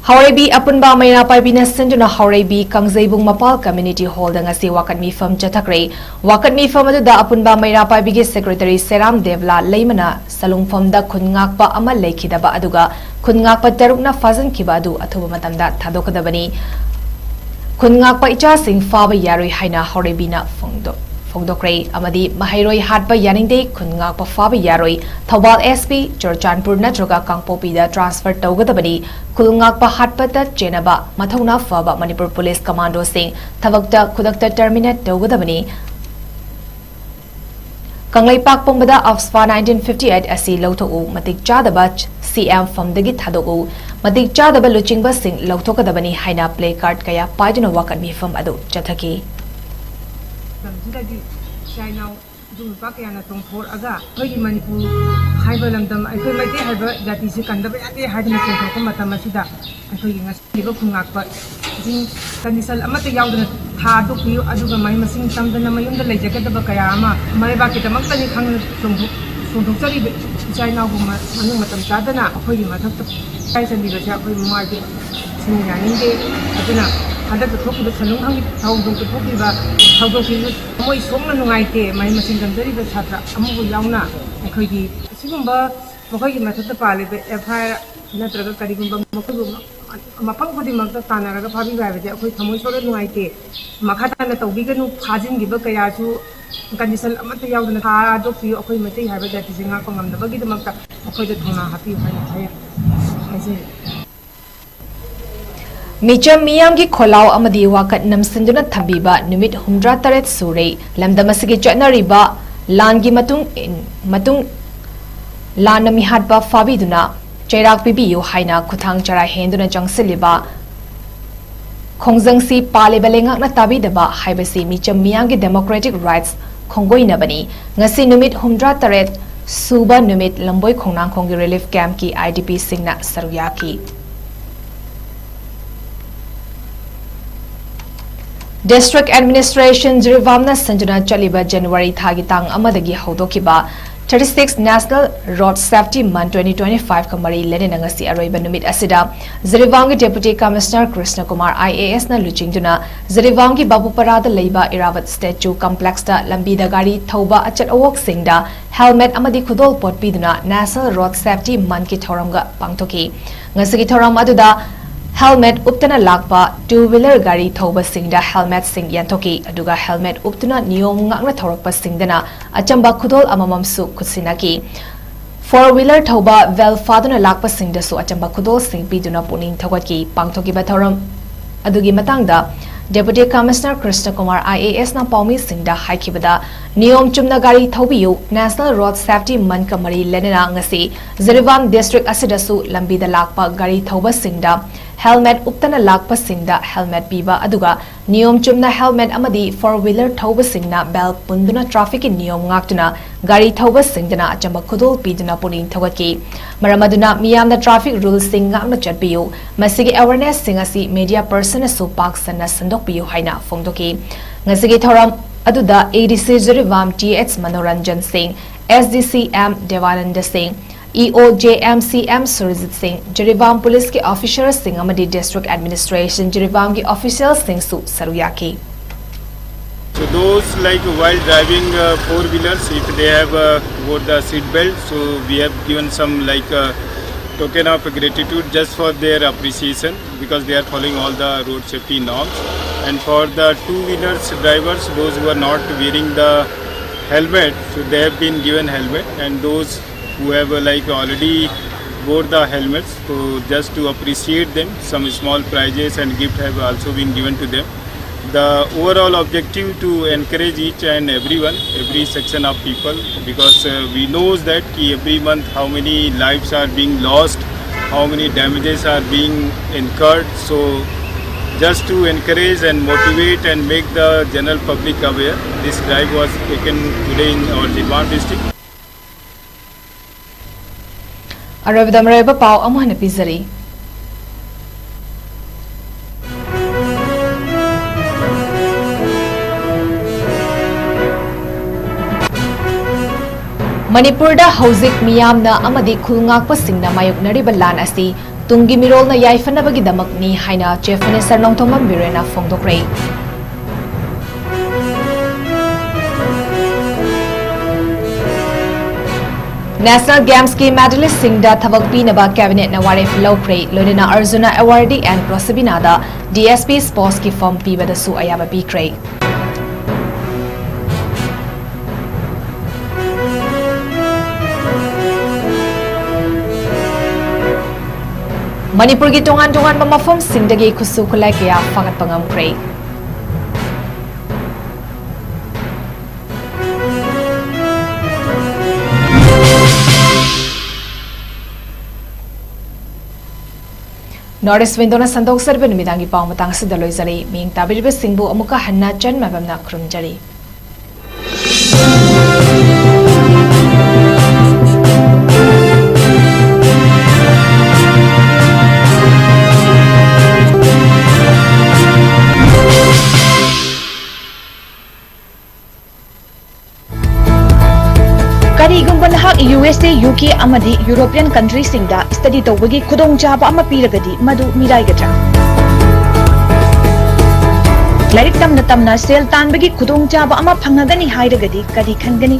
ꯍꯥꯎꯔꯩꯕꯤ ꯑꯄꯨꯟꯕ ꯃꯩꯔꯥ ꯄꯥꯏꯕꯤꯅ ꯁꯤꯟꯗꯨꯅ ꯍꯥꯎꯔꯩꯕꯤ ꯀꯥꯡꯖꯩꯕꯨꯡ ꯃꯄꯥꯜ ꯀꯝꯃ꯭ꯌꯨꯅꯤꯇꯤ ꯍꯣꯜꯗ ꯉꯁꯤ ꯋꯥꯀꯠ ꯃꯤꯐꯝ ꯆꯠꯊꯈ꯭ꯔꯦ꯫ ꯋꯥꯀꯠ ꯃꯤꯐꯝ ꯑꯗꯨꯗ ꯑꯄꯨꯟꯕ ꯃꯩꯔꯥ ꯄꯥꯏꯕꯤꯒꯤ ꯁꯦꯀ꯭ꯔꯦꯇꯔꯤ ꯁꯦꯔꯥꯝ ꯗꯦꯕꯂꯥ ꯂꯩꯃꯅ ꯁꯂꯨꯡꯐꯝꯗ ꯈꯨꯟ ꯉꯥꯛꯄ ꯑꯃ ꯂꯩꯈꯤꯗꯕ ꯑꯗꯨꯒ ꯈꯨꯟ ꯉꯥꯛꯄ ꯇꯔꯨꯛꯅ ꯐꯥꯖꯤꯟꯈꯤꯕ ꯑꯗꯨ ꯑꯊꯨꯕ ꯃꯇꯝꯗ ꯊꯥꯗꯣꯛꯀꯗꯕꯅꯤ꯫ ꯈꯨꯟ ꯉꯥꯛꯄ ꯏꯆꯥꯁꯤꯡ ꯐꯥꯕ ꯌꯥꯔꯣꯏ ꯍꯥꯏꯅ ꯍꯥꯎꯔꯩꯕꯤꯅ ꯐꯣꯡꯗꯣꯛ-, ꯐꯣꯡꯗꯣꯛꯈ꯭ꯔꯦ ꯑꯃꯗꯤ ꯃꯍꯩꯔꯣꯏ ꯍꯥꯠꯄ ꯌꯥꯅꯤꯡꯗꯦ, ꯈꯨꯟ ꯉꯥꯛꯄ ꯐꯥꯕ ꯌꯥꯔꯣꯏ, ꯊꯧꯕꯥꯜ ꯑꯦꯁ ꯄꯤ, ꯆꯨꯔꯆꯥꯟꯄꯨꯔ ꯅꯠꯇ꯭ꯔꯒ ꯀꯥꯡꯄꯣꯛꯄꯤꯗ ꯇ꯭ꯔꯥꯟꯁꯐꯔ ꯇꯧꯒꯗꯕꯅꯤ, ꯈꯨꯜ ꯉꯥꯛꯄ ꯍꯥꯠꯄꯗ ꯆꯦꯟꯅꯕ ꯃꯊꯧꯅꯥ ꯐꯕ ꯃꯅꯤꯄꯨꯔ ꯄꯨꯂꯤꯁ ꯀꯃꯥꯟꯗꯣꯁꯤꯡ ꯊꯕꯛꯇ ꯈꯨꯗꯛꯇ ꯇꯔꯃꯤꯅꯦꯠ ꯇꯧꯒꯗꯕꯅꯤ꯫ ꯀꯪꯂꯩꯄꯥꯛ ꯄꯨꯝꯕꯗ ꯑꯐꯁ꯭ꯄꯥ nineteen fifty eight ꯑꯁꯤ ꯂꯧꯊꯣꯛꯎ, ꯃꯇꯤꯛ ꯆꯥꯗꯕ ꯁꯤ ꯑꯦꯝ ꯐꯝꯗꯒꯤ ꯊꯥꯗꯣꯛꯎ, ꯃꯇꯤꯛ ꯆꯥꯗꯕ ꯂꯨꯆꯤꯡꯕꯁꯤꯡ ꯂꯧꯊꯣꯛꯀꯗꯕꯅꯤ ꯍꯥꯏꯅ ꯄ꯭ꯂꯦ ꯀꯥꯔꯗ ꯀꯌꯥ ꯄꯥꯏꯗꯨꯅ ꯋꯥꯀꯠ ꯃꯤꯐꯝ ꯑꯗꯨ ꯆꯠꯊꯈꯤ꯫ ꯂꯝꯁꯤꯗꯒꯤ ꯏꯆꯥ ꯏꯅꯥꯎ ꯏꯕꯨꯡ ꯏꯄ꯭ꯋꯥ ꯀꯌꯥꯅ ꯆꯣꯡꯊꯣꯔꯛꯑꯒ ꯑꯩꯈꯣꯏꯒꯤ ꯃꯅꯤꯄꯨꯔ ꯍꯥꯏꯕ ꯂꯝꯗꯝ, ꯑꯩꯈꯣꯏ ꯃꯩꯇꯩ ꯍꯥꯏꯕ ꯖꯥꯇꯤꯁꯤ ꯀꯟꯗꯕ ꯌꯥꯗꯦ ꯍꯥꯏꯗꯨꯅ ꯆꯣꯡꯊꯣꯔꯛꯄ ꯃꯇꯝ ꯑꯁꯤꯗ ꯑꯩꯈꯣꯏꯒꯤ ꯉꯁꯤ ꯂꯩꯔꯤꯕ ꯈꯨꯟꯉꯥꯛꯄꯁꯤꯡ ꯀꯟꯗꯤꯁꯟ ꯑꯃꯠꯇ ꯌꯥꯎꯗꯅ ꯊꯥꯗꯣꯛꯄꯤꯌꯨ, ꯑꯗꯨꯒ ꯃꯍꯩ ꯃꯁꯤꯡ ꯇꯝꯗꯅ ꯃꯌꯨꯝꯗ ꯂꯩꯖꯒꯗꯕ ꯀꯌꯥ ꯑꯃ ꯃꯔꯩꯕꯥꯛꯀꯤꯗꯃꯛꯇꯅꯤ ꯈꯪꯅ ꯆꯣꯡꯊꯣꯛ-, ꯆꯣꯡꯊꯣꯛꯆꯔꯤꯕ ꯏꯆꯥ ꯏꯅꯥꯎꯕꯨ ꯃ-, ꯃꯅꯨꯡ ꯃꯇꯝ ꯆꯥꯗꯅ ꯑꯩꯈꯣꯏꯒꯤ ꯃꯊꯛꯇ ꯏꯀꯥꯏ ꯆꯟꯕꯤꯕꯁꯦ ꯑꯩꯈꯣꯏ ꯃꯃꯥꯒꯤ ꯁꯤꯡꯅ ꯌꯥꯅꯤꯡꯗꯦ꯫ ꯑꯗꯨꯅ ꯍꯟꯗꯛꯇ ꯊꯣꯛꯈꯤꯕ ꯁꯂꯨꯡ ꯍꯪꯒꯤ ꯊꯧꯗꯣꯛꯇ ꯊꯣꯛꯈꯤꯕ ꯊꯧꯗꯣꯛꯁꯤꯁꯨ ꯊꯃꯣꯏ ꯁꯣꯛꯅ ꯅꯨꯡꯉꯥꯏꯇꯦ꯫ ꯃꯍꯩ ꯃꯁꯤꯡ ꯇꯝꯖꯔꯤꯕ ꯁꯥꯇ꯭ꯔ ꯑꯃꯕꯨ ꯌꯥꯎꯅ ꯑꯩꯈꯣꯏꯒꯤ ꯑꯁꯤꯒꯨꯝꯕ ꯃꯈꯣꯏꯒꯤ ꯃꯊꯛꯇ ꯄꯥꯜꯂꯤꯕ ꯑꯦꯐ ꯑꯥꯏ ꯑꯥꯔ ꯅꯠꯇ꯭ꯔꯒ ꯀꯔꯤꯒꯨꯝꯕ ꯃꯈꯣꯏꯕꯨ ꯃꯐꯝ ꯈꯨꯗꯤꯡꯃꯛꯇ ꯇꯥꯟꯅꯔꯒ ꯐꯥꯕꯤꯕ ꯍꯥꯏꯕꯗꯤ ꯑꯩꯈꯣꯏ ꯊꯃꯣꯏ ꯁꯣꯛꯅ ꯅꯨꯡꯉꯥꯏꯇꯦ꯫ ꯃꯈꯥ ꯇꯥꯅ ꯇꯧꯕꯤꯒꯅꯨ꯫ ꯐꯥꯖꯤꯟꯈꯤꯕ ꯀꯌꯥꯁꯨ ꯀꯟꯗꯤꯁꯟ ꯑꯃꯠꯇ ꯌꯥꯎꯗꯅ ꯊꯥꯗꯣꯛꯄꯤꯌꯨ꯫ ꯑꯩꯈꯣꯏ ꯃꯩꯇꯩ ꯍꯥꯏꯕ ꯖꯥꯇꯤꯁꯦ ꯉꯥꯛꯄ ꯉꯝꯅꯕꯒꯤꯗꯃꯛꯇ ꯃꯈꯣꯏꯗ ꯊꯧꯅꯥ ꯍꯥꯞꯄꯤꯌꯨ ꯍꯥꯏꯅ ꯍꯥꯏ-, ꯍꯥꯏꯖꯔꯤ꯫ ꯃꯤꯆꯝ ꯃꯤꯌꯥꯝꯒꯤ ꯈꯣꯜꯂꯥꯎ ꯑꯃꯗꯤ ꯋꯥꯀꯠ ꯅꯝꯁꯤꯟꯗꯨꯅ ꯊꯝꯕꯤꯕ ꯅꯨꯃꯤꯠ ꯍꯨꯝꯗ꯭ꯔꯥ ꯇꯔꯦꯠ ꯁꯨꯔꯦ꯫ ꯂꯝꯗꯝ ꯑꯁꯤꯒꯤ ꯆꯠꯅꯔꯤꯕ ꯂꯥꯟꯒꯤ ꯃꯇꯨꯡ ꯏꯟ-, ꯃꯇꯨꯡ ꯂꯥꯟꯅ ꯃꯤꯍꯥꯠꯄ ꯐꯥꯕꯤꯗꯨꯅ ꯆꯩꯔꯥꯛ ꯄꯤꯕꯤꯌꯨ ꯍꯥꯏꯅ ꯈꯨꯊꯥꯡ ꯆꯔꯥ ꯍꯦꯟꯗꯨꯅ ꯆꯪꯁꯤꯜꯂꯤꯕ ꯈꯣꯡꯖꯪꯁꯤ ꯄꯥꯜꯂꯤꯕ ꯂꯩꯉꯥꯛꯅ ꯇꯥꯕꯤꯗꯕ ꯍꯥꯏꯕꯁꯤ ꯃꯤꯆꯝ ꯃꯤꯌꯥꯝꯒꯤ democratic rights ꯈꯣꯡꯒꯣꯏꯅꯕꯅꯤ꯫ ꯉꯁꯤ ꯅꯨꯃꯤꯠ ꯍꯨꯝꯗ꯭ꯔꯥ ꯇꯔꯦꯠ ꯁꯨꯕ ꯅꯨꯃꯤꯠ ꯂꯝꯕꯣꯏ ꯈꯣꯡꯅꯥꯡꯈꯣꯡꯒꯤ relief campꯀꯤ IDPꯁꯤꯡꯅ ꯁꯔꯨꯛ ꯌꯥꯈꯤ꯫ District Administration ꯖꯤꯔꯤꯕꯥꯝꯅ ꯁꯤꯟꯗꯨꯅ ꯆꯠꯂꯤꯕ January ꯊꯥꯒꯤ ꯇꯥꯡ ꯑꯃꯗꯒꯤ ꯍꯧꯗꯣꯛꯈꯤꯕ thirty-six National Road Safety Month twenty twenty-fiveꯀ ꯃꯔꯤ ꯂꯩꯅꯅ ꯉꯁꯤ ꯑꯔꯣꯏꯕ ꯅꯨꯃꯤꯠ ꯑꯁꯤꯗ ꯖꯤꯔꯤꯕꯥꯝꯒꯤ Deputy Commissioner ꯀ꯭ꯔꯤꯁꯅ ꯀꯨꯃꯥꯔ IASꯅ ꯂꯨꯆꯤꯡꯗꯨꯅ ꯖꯤꯔꯤꯕꯥꯝꯒꯤ ꯕꯥꯕꯨꯄꯔꯥꯗ ꯂꯩꯕ ꯏꯔꯥꯕꯠ Statue Complexꯇ ꯂꯝꯕꯤꯗ ꯒꯥꯔꯤ ꯊꯧꯕ ꯑꯆꯠ ꯑꯋꯣꯛꯁꯤꯡꯗ helmet ꯑꯃꯗꯤ ꯈꯨꯗꯣꯜꯄꯣꯠ ꯄꯤꯗꯨꯅ National Road Safety Monthꯀꯤ ꯊꯧꯔꯝꯒ ꯄꯥꯡꯊꯣꯛꯈꯤ꯫ ꯉꯁꯤꯒꯤ ꯊꯧꯔꯝ ꯑꯗꯨꯗ helmet ꯎꯞꯇꯅ ꯂꯥꯛꯄ two wheeler ꯒꯥꯔꯤ ꯊꯧꯕꯁꯤꯡꯗ helmetꯁꯤꯡ ꯌꯦꯟꯊꯣꯛꯈꯤ, ꯑꯗꯨꯒ helmet ꯎꯞꯇꯨꯅ ꯅꯤꯌꯣꯝ ꯉꯥꯛꯅ ꯊꯧꯔꯛꯄꯁꯤꯡꯗꯅ ꯑꯆꯝꯕ ꯈꯨꯗꯣꯜ ꯑꯃꯃꯝꯁꯨ ꯈꯨꯠꯁꯤꯟꯅꯈꯤ꯫ Four wheeler ꯊꯧꯕ belt ꯐꯥꯗꯨꯅ ꯂꯥꯛꯄꯁꯤꯡꯗꯁꯨ ꯑꯆꯝꯕ ꯈꯨꯗꯣꯜꯁꯤꯡ ꯄꯤꯗꯨꯅ ꯄꯨꯛꯅꯤꯡ ꯊꯧꯒꯠꯈꯤ꯫ ꯄꯥꯡꯊꯣꯛꯈꯤꯕ ꯊꯧꯔꯝ ꯑꯗꯨꯒꯤ ꯃꯇꯥꯡꯗ Deputy Commissioner ꯀ꯭ꯔꯤꯁꯅ ꯀꯨꯃꯥꯔ IASꯅ ꯄꯥꯎꯃꯤꯁꯤꯡꯗ ꯍꯥꯏꯈꯤꯕꯗ, ꯅꯤꯌꯣꯝ ꯆꯨꯝꯅ ꯒꯥꯔꯤ ꯊꯧꯕꯤꯌꯨ, National Road Safety Monthꯀ ꯃꯔꯤ ꯂꯩꯅꯅ ꯉꯁꯤ ꯖꯤꯔꯤꯕꯥꯝ district ꯑꯁꯤꯗꯁꯨ ꯂꯝꯕꯤꯗ ꯂꯥꯛꯄ ꯒꯥꯔꯤ ꯊꯧꯕꯁꯤꯡꯗ helmet ꯎꯞꯇꯅ ꯂꯥꯛꯄꯁꯤꯡꯗ helmet ꯄꯤꯕ, ꯑꯗꯨꯒ ꯅꯤꯌꯣꯝ ꯆꯨꯝꯅ helmet ꯑꯃꯗꯤ four wheeler ꯊꯧꯕꯁꯤꯡꯅ belt ꯄꯨꯟꯗꯨꯅ trafficꯀꯤ ꯅꯤꯌꯣꯝ ꯉꯥꯛꯇꯨꯅ ꯒꯥꯔꯤ ꯊꯧꯕꯁꯤꯡꯗꯅ ꯑꯆꯝꯕ ꯈꯨꯗꯣꯜ ꯄꯤꯗꯨꯅ ꯄꯨꯛꯅꯤꯡ ꯊꯧꯒꯠꯈꯤ꯫ ꯃꯔꯝ ꯑꯗꯨꯅ ꯃꯤꯌꯥꯝꯅ traffic ruleꯁꯤꯡ ꯉꯥꯛꯅ ꯆꯠꯄꯤꯌꯨ꯫ ꯃꯁꯤꯒꯤ awarenessꯁꯤꯡ ꯑꯁꯤ media personꯅꯁꯨ ꯄꯥꯛ ꯁꯟꯅ ꯁꯟꯗꯣꯛꯄꯤꯌꯨ ꯍꯥꯏꯅ ꯐꯣꯡꯗꯣꯛꯈꯤ꯫ ꯉꯁꯤꯒꯤ ꯊꯧꯔꯝ ꯑꯗꯨꯗ ADC Jiribam T H Manoranjan ꯁꯤꯡ, SDC M ꯗꯦꯕꯥꯅꯟꯗ ꯁꯤꯡ, EO JMCM ꯁꯨꯔꯖꯤꯠ ꯁꯤꯡ, ꯖꯤꯔꯤꯕꯥꯝ ꯄꯨꯂꯤꯁꯀꯤ officerꯁꯤꯡ ꯑꯃꯗꯤ district administration ꯖꯤꯔꯤꯕꯥꯝꯒꯤ officialꯁꯤꯡꯁꯨ ꯁꯔꯨꯛ ꯌꯥꯈꯤ꯫ So those, like, while driving uh, four wheelers, if they have uh, wore the seat belt, so we have given some, like, uh, token of gratitude just for their appreciation, because they are following all the road safety norms. And for the two wheelers drivers, those who are not wearing the helmet, so they have been given helmet, and those who have uh, like already wore the helmets, so just to appreciate them, some small prizes and gift have also been given to them. The overall objective to encourage each and everyone, every section of people, because uh, we knows that ki every month how many lives are being lost, how many damages are being incurred. So just to encourage and motivate and make the general public aware, this drive was taken today in our Jiribam district. ꯑꯔꯣꯏꯕꯗ ꯃꯔꯨꯑꯣꯏꯕ ꯄꯥꯎ ꯑꯃꯨꯛ ꯍꯟꯅ ꯄꯤꯖꯔꯤ꯫ ꯃꯅꯤꯄꯨꯔꯗ ꯍꯧꯖꯤꯛ ꯃꯤꯌꯥꯝꯅ ꯑꯃꯗꯤ ꯈꯨꯜ ꯉꯥꯛꯄꯁꯤꯡꯅ ꯃꯥꯌꯣꯛꯅꯔꯤꯕ ꯂꯥꯟ ꯑꯁꯤ ꯇꯨꯡꯒꯤ ꯃꯤꯔꯣꯜꯅ ꯌꯥꯏꯐꯅꯕꯒꯤꯗꯃꯛꯅꯤ ꯍꯥꯏꯅ Chief Minister ꯅꯣꯡꯊꯣꯝꯕꯝ ꯕꯤꯔꯦꯟꯅ ꯐꯣꯡꯗꯣꯛꯈ꯭ꯔꯦ꯫ National Gamesꯀꯤ medalistꯁꯤꯡꯗ ꯊꯕꯛ ꯄꯤꯅꯕ Cabinetꯅ ꯋꯥꯔꯦꯞ ꯂꯧꯈ꯭ꯔꯦ꯫ ꯂꯣꯏꯅꯅ Arjuna Awardee ꯑꯦꯟ ꯄ꯭ꯔꯣꯁꯤꯕꯤꯅꯥꯗ DSP Sportsꯀꯤ form ꯄꯤꯕꯗꯁꯨ ꯑꯌꯥꯕ ꯄꯤꯈ꯭ꯔꯦ꯫ ꯃꯅꯤꯄꯨꯔꯒꯤ ꯇꯣꯉꯥꯟ ꯇꯣꯉꯥꯟꯕ ꯃꯐꯝꯁꯤꯡꯗꯒꯤ ꯈꯨꯠꯁꯨ ꯈꯨꯠꯂꯥꯏ ꯀꯌꯥ ꯐꯥꯒꯠꯄ ꯉꯝꯈ꯭ꯔꯦ꯫ North East Windowꯅ ꯁꯟꯗꯣꯛꯆꯔꯤꯕ ꯅꯨꯃꯤꯗꯥꯡꯒꯤ ꯄꯥꯎ ꯃꯇꯥꯡ ꯑꯁꯤꯗ ꯂꯣꯏꯖꯔꯦ꯫ ꯃꯤꯠꯌꯦꯡ ꯇꯥꯕꯤꯔꯤꯕꯁꯤꯡꯕꯨ ꯑꯃꯨꯛꯀ ꯍꯟꯅ ꯆꯟ ꯃꯥꯏꯕꯝꯅ ꯈꯨꯔꯨꯝꯖꯔꯤ꯫ ꯀꯔꯤꯒꯨꯝꯕ ꯅꯍꯥꯛ USA, UK ꯑꯃꯗꯤ European countryꯁꯤꯡꯗ study ꯇꯧꯕꯒꯤ ꯈꯨꯗꯣꯡꯆꯥꯕ ꯑꯃ ꯄꯤꯔꯒꯗꯤ, ꯃꯗꯨ ꯃꯤꯔꯥꯏꯒꯗ꯭ꯔꯥ? ꯂꯥꯏꯔꯤꯛ ꯇꯝꯅ ꯇꯝꯅ ꯁꯦꯜ ꯇꯥꯟꯕꯒꯤ ꯈꯨꯗꯣꯡꯆꯥꯕ ꯑꯃ ꯐꯪꯉꯒꯅꯤ ꯍꯥꯏꯔꯒꯗꯤ ꯀꯔꯤ ꯈꯟꯒꯅꯤ?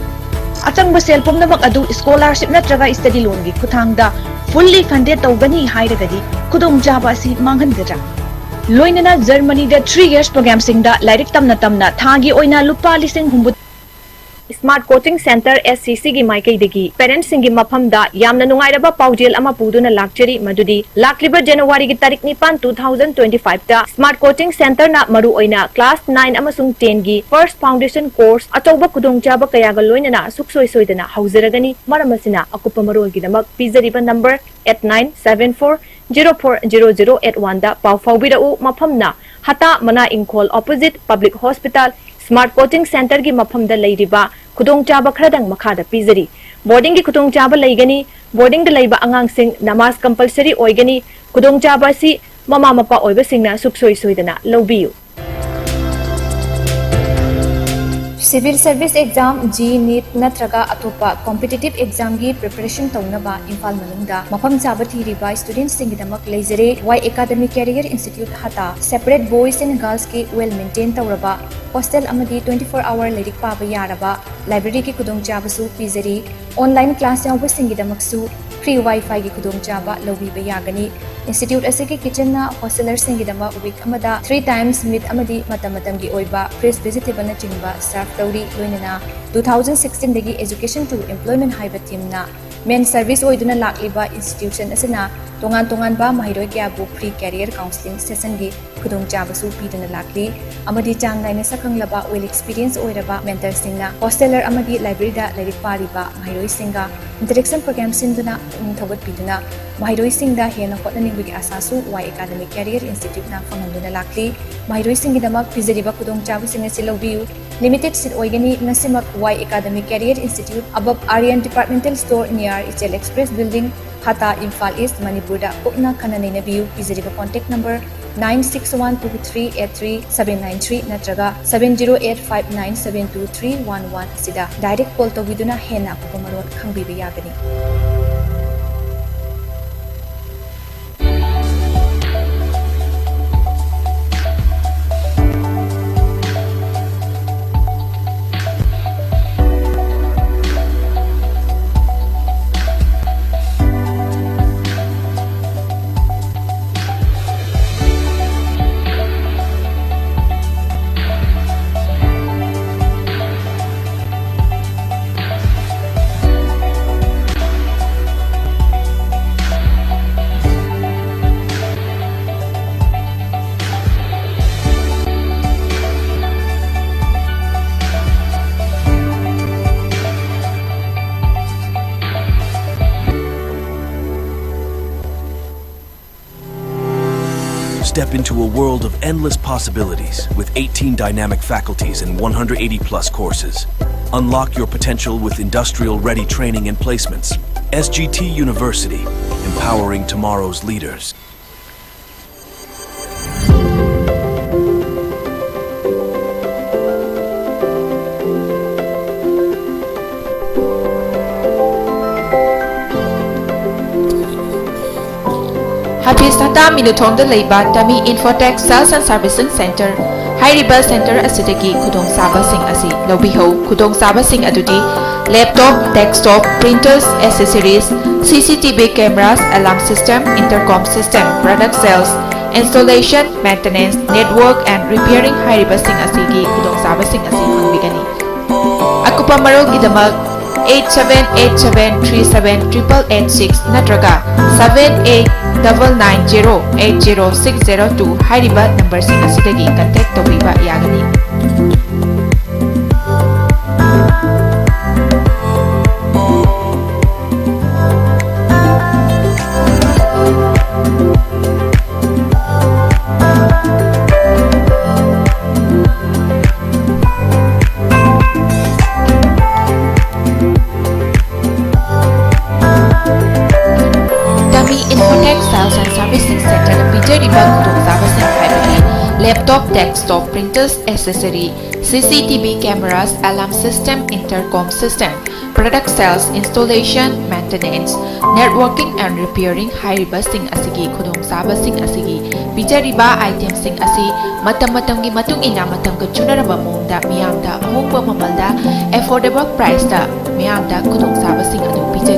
ꯑꯆꯪꯕ ꯁꯦꯜ ꯄꯨꯝꯅꯃꯛ ꯑꯗꯨ scholarship ꯅꯠꯇ꯭ꯔꯒ study loanꯒꯤ ꯈꯨꯠꯊꯥꯡꯗ fully funded ꯇꯧꯒꯅꯤ ꯍꯥꯏꯔꯒꯗꯤ ꯈꯨꯗꯣꯡꯆꯥꯕ ꯑꯁꯤ ꯃꯥꯡꯍꯟꯒꯗ꯭ꯔꯥ? ꯂꯣꯏꯅꯅ Germanyꯗ three years programꯁꯤꯡꯗ ꯂꯥꯏꯔꯤꯛ ꯇꯝꯅ ꯇꯝꯅ ꯊꯥꯒꯤ ꯑꯣꯏꯅ ꯂꯨꯄꯥ ꯂꯤꯁꯤꯡ ꯍꯨꯝꯐꯨ Smart Coaching Centre, SCCꯒꯤ ꯃꯥꯏꯀꯩꯗꯒꯤ parentꯁꯤꯡꯒꯤ ꯃꯐꯝꯗ ꯌꯥꯝꯅ ꯅꯨꯡꯉꯥꯏꯔꯕ ꯄꯥꯎꯖꯦꯜ ꯑꯃ ꯄꯨꯗꯨꯅ ꯂꯥꯛꯆꯔꯤ, ꯃꯗꯨꯗꯤ ꯂꯥꯛꯂꯤꯕ Januaryꯒꯤ ꯇꯥꯔꯤꯛ ꯅꯤꯄꯥꯟ, two thousand twenty fiveꯇ Smart Coaching Centreꯅ ꯃꯔꯨꯑꯣꯏꯅ class nine ꯑꯃꯁꯨꯡ tenꯒꯤ first foundation course ꯑꯆꯧꯕ ꯈꯨꯗꯣꯡꯆꯥꯕ ꯀꯌꯥꯒ ꯂꯣꯏꯅꯅ ꯁꯨꯛꯁꯣꯏ ꯁꯣꯏꯗꯅ ꯍꯧꯖꯔꯒꯅꯤ꯫ ꯃꯔꯝ ꯑꯁꯤꯅ, ꯑꯀꯨꯞꯄ ꯃꯔꯣꯜꯒꯤꯗꯃꯛ ꯄꯤꯖꯔꯤꯕ number eight nine seven four zero four zero zero eight oneꯗ ꯄꯥꯎ ꯐꯥꯎꯕꯤꯔꯛꯎ꯫ ꯃꯐꯝꯅ ꯍꯇꯥ ꯃꯅꯥ ꯏꯪꯈꯣꯜ, opposite Public Hospital, Smart Coaching Centreꯒꯤ ꯃꯐꯝꯗ ꯂꯩꯔꯤꯕ꯫ ꯈꯨꯗꯣꯡꯆꯥꯕ ꯈꯔꯗꯪ ꯃꯈꯥꯗ ꯄꯤꯖꯔꯤ꯫ ꯕꯣꯔꯗꯤꯡꯒꯤ ꯈꯨꯗꯣꯡꯆꯥꯕ ꯂꯩꯒꯅꯤ꯫ ꯕꯣꯔꯗꯤꯡꯗ ꯂꯩꯕ ꯑꯉꯥꯡꯁꯤꯡ ꯅꯃꯥꯖ ꯀꯝꯄꯜꯁꯔꯤ ꯑꯣꯏꯒꯅꯤ꯫ ꯈꯨꯗꯣꯡꯆꯥꯕ ꯑꯁꯤ ꯃꯃꯥ ꯃꯄꯥ ꯑꯣꯏꯕꯁꯤꯡꯅ ꯁꯨꯛꯁꯣꯏ ꯁꯣꯏꯗꯅ ꯂꯧꯕꯤꯌꯨ꯫ Civil Service Exam, J E E, NEET ꯅꯠꯇ꯭ꯔꯒ ꯑꯇꯣꯞꯄ competitive examꯒꯤ preparation ꯇꯧꯅꯕ ꯏꯝꯐꯥꯜ ꯃꯅꯨꯡꯗ ꯃꯐꯝ ꯆꯥꯕ ꯊꯤꯔꯤꯕ studentꯁꯤꯡꯒꯤꯗꯃꯛ ꯂꯩꯖꯔꯦ Y academy career institute Hatta. Separate boys and girlsꯀꯤ well maintain ꯇꯧꯔꯕ hostel ꯑꯃꯗꯤ twenty four hour ꯂꯥꯏꯔꯤꯛ ꯄꯥꯕ ꯌꯥꯔꯕ libraryꯒꯤ ꯈꯨꯗꯣꯡꯆꯥꯕꯁꯨ ꯄꯤꯖꯔꯤ꯫ Online class ꯌꯥꯎꯕꯁꯤꯡꯒꯤꯗꯃꯛꯁꯨ free wifiꯒꯤ ꯈꯨꯗꯣꯡꯆꯥꯕ ꯂꯧꯕꯤꯕ ꯌꯥꯒꯅꯤ꯫ Institute ꯑꯁꯤꯒꯤ kitchenꯅ hostelerꯁꯤꯡꯒꯤꯗꯃꯛ week ꯑꯃꯗ three times meat ꯑꯃꯗꯤ ꯃꯇꯝ ꯃꯇꯝꯒꯤ ꯑꯣꯏꯕ fresh vegetableꯅꯆꯤꯡꯕ serve ꯇꯧꯔꯤ꯫ ꯂꯣꯏꯅꯅ two thousand sixteenꯗꯒꯤ Education to Employment ꯍꯥꯏꯕ themeꯅ main service ꯑꯣꯏꯗꯨꯅ ꯂꯥꯛꯂꯤꯕ institution ꯑꯁꯤꯅ ꯇꯣꯉꯥꯟ ꯇꯣꯉꯥꯟꯕ ꯃꯍꯩꯔꯣꯏ ꯀꯌꯥꯕꯨ free career counselling sessionꯒꯤ ꯈꯨꯗꯣꯡꯆꯥꯕꯁꯨ ꯄꯤꯗꯨꯅ ꯂꯥꯛꯂꯤ ꯑꯃꯗꯤ ꯆꯥꯡ ꯅꯥꯏꯅ ꯁꯛꯈꯪꯂꯕ, well experience ꯑꯣꯏꯔꯕ mentorꯁꯤꯡꯅ hosteler ꯑꯃꯗꯤ libraryꯗ ꯂꯥꯏꯔꯤꯛ ꯄꯥꯔꯤꯕ ꯃꯍꯩꯔꯣꯏꯁꯤꯡꯒ interaction program ꯁꯤꯟꯗꯨꯅ ꯄꯨꯛꯅꯤꯡ ꯊꯧꯒꯠꯄꯤꯗꯨꯅ ꯃꯍꯩꯔꯣꯏꯁꯤꯡꯗ ꯍꯦꯟꯅ ꯍꯣꯠꯅꯅꯤꯡꯕꯒꯤ ꯑꯥꯁꯥꯁꯨ ꯋꯥꯏ ꯑꯦꯀꯥꯗꯃꯤ ꯀꯦꯔꯤꯌꯔ ꯏꯟꯁꯇꯤꯇ꯭ꯌꯨꯠꯅ ꯐꯪꯍꯟꯗꯨꯅ ꯂꯥꯛꯂꯤ꯫ ꯃꯍꯩꯔꯣꯏꯁꯤꯡꯒꯤꯗꯃꯛ ꯄꯤꯖꯔꯤꯕ ꯈꯨꯗꯣꯡꯆꯥꯕꯁꯤꯡ ꯑꯁꯤ ꯂꯧꯕꯤꯌꯨ꯫ Limited seat ꯑꯣꯏꯒꯅꯤ꯫ ꯉꯁꯤꯃꯛ Y academy career institute, above Aryan Departmental Store, near Ichel Express Building, Hatta, Imphal east, ꯃꯅꯤꯄꯨꯔꯗ ꯀꯨꯞꯅ ꯈꯟꯅ ꯅꯩꯅꯕꯤꯌꯨ꯫ ꯄꯤꯖꯔꯤꯕ contact number nine six one two three eight three seven nine three ꯅꯠꯇ꯭ꯔꯒ seven zero eight five nine seven two three one one ꯑꯁꯤꯗ direct call ꯇꯧꯕꯤꯗꯨꯅ ꯍꯦꯟꯅ ꯑꯀꯨꯞꯄ ꯃꯔꯣꯜ ꯈꯪꯕꯤꯕ ꯌꯥꯒꯅꯤ꯫ Step into a world of endless possibilities with eighteen dynamic faculties and one hundred eighty plus courses. Unlock your potential with industrial-ready training and placements. S G T University, empowering tomorrow's leaders. ꯍꯥꯐꯤꯖ ꯍꯇꯥ ꯃꯤꯅꯨꯊꯣꯡꯗ ꯂꯩꯕ ꯇꯃꯤ Infotech sales and servicing centre ꯍꯥꯏꯔꯤꯕ centre ꯑꯁꯤꯗꯒꯤ ꯈꯨꯗꯣꯡꯆꯥꯕꯁꯤꯡ ꯑꯁꯤ ꯂꯧꯕꯤꯍꯧ꯫ ꯈꯨꯗꯣꯡꯆꯥꯕꯁꯤꯡ ꯑꯗꯨꯗꯤ laptop, ꯗꯦꯁꯛꯇꯣꯞ, ꯄ꯭ꯔꯤꯟꯇꯔꯁ, accessories, C C T V cameras, alarm system, intercom system, product sales, installation, maintenance, network and repairing ꯍꯥꯏꯔꯤꯕꯁꯤꯡ ꯑꯁꯤꯒꯤ ꯈꯨꯗꯣꯡꯆꯥꯕꯁꯤꯡ ꯑꯁꯤ ꯐꯪꯕꯤꯒꯅꯤ꯫ ꯑꯀꯨꯞꯄ ꯃꯔꯣꯜꯒꯤꯗꯃꯛ eight seven eight seven three seven triple eight six ꯅꯠꯇ꯭ꯔꯒ seven eight double nine zero eight zero six zero two ꯍꯥꯏꯔꯤꯕ ꯅꯝꯕꯔꯁꯤꯡ ꯑꯁꯤꯗꯒꯤ contact ꯇꯧꯕꯤꯕ ꯌꯥꯒꯅꯤ꯫ ꯇꯃꯤ ꯏꯟꯐꯣꯇꯦꯛ ꯁꯦꯜꯁ ꯑꯦꯟ ꯁꯥꯔꯚꯤꯁꯤꯡ ꯁꯦꯟꯇꯔꯅ ꯄꯤꯖꯔꯤꯕ ꯈꯨꯗꯣꯡꯆꯥꯕꯁꯤꯡ ꯍꯥꯏꯕꯗꯤ laptop, ꯗꯦꯁꯛꯇꯣꯞ, ꯄ꯭ꯔꯤꯟꯇꯔꯁ, accessory, C C T V cameras, alarm system, intercom system, product sales, installation, maintenance, networking and repairing ꯍꯥꯏꯔꯤꯕꯁꯤꯡ ꯑꯁꯤꯒꯤ ꯈꯨꯗꯣꯡꯆꯥꯕꯁꯤꯡ ꯑꯁꯤꯒꯤ ꯄꯤꯖꯔꯤꯕ ꯑꯥꯏꯇꯦꯝꯁꯤꯡ ꯑꯁꯤ ꯃꯇꯝ ꯃꯇꯝꯒꯤ ꯃꯇꯨꯡ ꯏꯟꯅ ꯃꯇꯝꯒ ꯆꯨꯅꯔꯕ ꯃꯑꯣꯡꯗ ꯃꯤꯌꯥꯝꯗ ꯑꯍꯣꯡꯕ ꯃꯃꯜꯗ ꯑꯦꯐꯣꯔꯗꯦꯕꯜ ꯄ꯭ꯔꯥꯏꯁꯇ ꯃꯤꯌꯥꯝꯗ ꯈꯨꯗꯣꯡꯆꯥꯕꯁꯤꯡ ꯑꯗꯨ ꯄꯤꯖꯔꯤ꯫